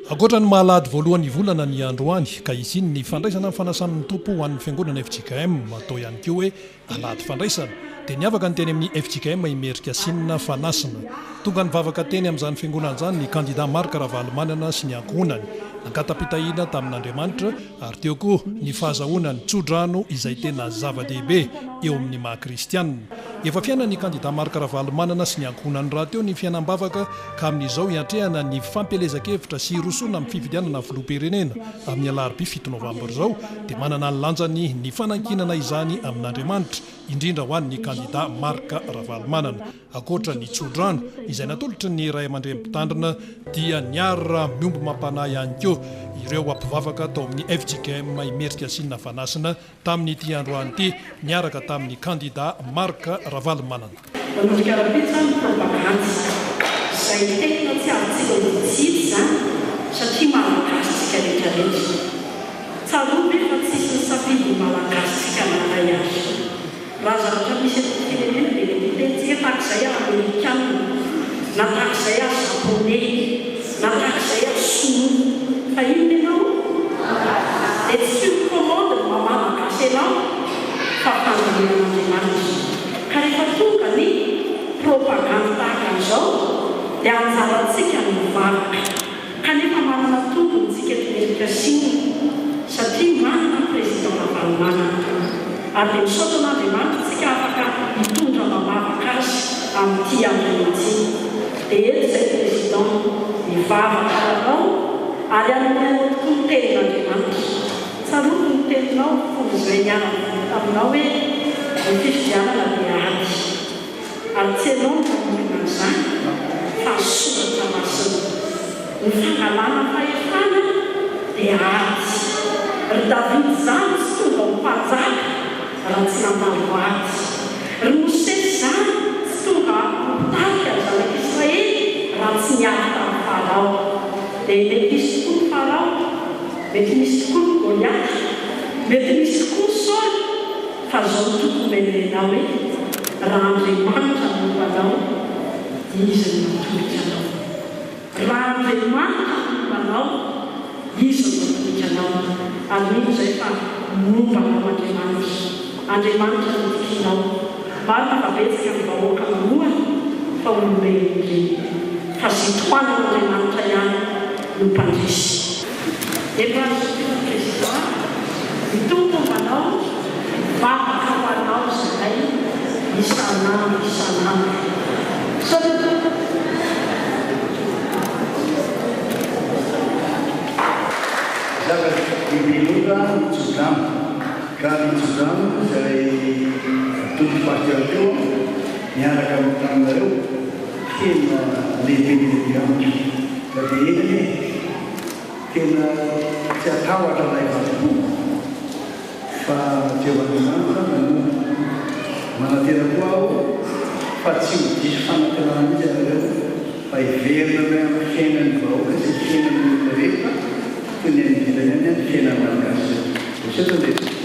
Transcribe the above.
Ankoatra ny maha alahady voalohan'ny volana ny androany ka hisian'ny fandraisana ny fanasan'ny Tompo ho an'ny fiangonana fjkm atao ihany koa hoe alahady fandraisana dia niavaka ny teny amin'ny fjkm Imerinkasinina Fanasina. Tonga nivavaka teny amin'izany fiangonana izany ny kandida Marc Ravalomanana sy ny ankohonany. Nangatam-pitahiana tamin'Andriamanitra ary teo koa ny fahazahoana ny tso-drano izay tena zava-dehibe eo amin'ny maha kristianina. Efa fiainan'ny kandida Marc Ravalomanana sy ny ankohonany rahateo ny fiainam-bavaka ka amin'izao hiatrehana ny fampielezan-kevitra sy hirosoana amin'ny fifidianana filoham-pirenena amin'ny alarobia 7 novambra izao dia manana ny lanjany ny fanankinana izany amin'Andriamanitra, indrindra ho an'ny kandida Marc Ravalomanana. Ankoatra ny tsodrano izay natolotry ny ray aman-dreny mpitandrina dia niara-miombom-ampanahy ihany koa ireo mpivavaka tao amin'ny fjkm Imerinkasinina Vanasina tamin'ity androany ity niaraka tamin'ny kandida Marc Ravalomanana. Manomboka rahampitso ny propagandy. Izay tena tsy azontsika ho vitsivitsy izany satria Malagasy tsika rehetra rehetra. Tsarovy fa tsisy nisafidy ny Malagasy tsika na iray aza. Raha zavatra misy eto amin'ny firenena dia mety hiteny tsika tahaka izay aho Amerikana, na tahaka izay aho Japoney, na tahaka izay aho Sinoa. Fa inona ianao? Dia tsy sur commande ny maha Malagasy anao fa fandaminan'Andriamanitra. Ka rehefa tonga ny propagandy tahaka an'izao dia anjarantsika ny mivavaka. Kanefa manana tombony tsika eto Merikasinina satria manana Président Ravalomanana. Ary dia misaotra an'Andriamanitra tsika afaka hitondra amam-bavaka azy amin'ity andro ity. Dia eto izay Président mivavaka ho anao ary hanome anao tokoa ny tenin'Andriamanitra. Tsarovy ny teninao fony izay niara-nivory taminao hoe ny fifidianana dia ady. Ary tsy ianao no namorona an'izany fa ny soratra masina. Ny fangalana fahefana dia ady. Ry Davida izany tsy tonga ho mpanjaka raha tsy nandalo ady. Ry Mosesy izany tsy tonga ho mpitarika ny zanak'Israely raha tsy niady tamin'i Farao. Dia mety hisy tokoa ny Farao, mety misy tokoa ny Goliata, mety misy tokoa ny Saoly, Fa zao no tokony homenenao hoe, raha Andriamanitra no momba anao dia Izy no matolotra anao. Raha Andriamanitra no momba anao, Izy no matolotra anao. Ary mino izay fa momba anao Andriamanitra. Andriamanitra no tianao. Marina fa betsaka ny vahoaka manohana fa olombelona ireny. Fa zay tohanan'Andriamanitra ihany no mpandresy. Efa zoky ny président ny Tompo manao vavaka ho anao zahay isan'andro isan'andro. Misaotra tompoko. Zava-dehibe loatra ny tsodrano, ka ny tsodrano izay natontoko pasteur teo miaraka taminareo tena lehibe dia lehibe amiko, ka dia eny anie. Tena tsy hatahotra ilay vatokoa fa Jehovah Andriamanitra nanompo. Manantena koa aho fa tsy ho diso fanantenana mihitsy ianareo fa hiverina indray amin'ny fiainan'ny vahoaka sy ny fiainan'ny olona rehetra toy ny any ivelany any ny fiainan'ny Malagasy. Misaotra indrindra.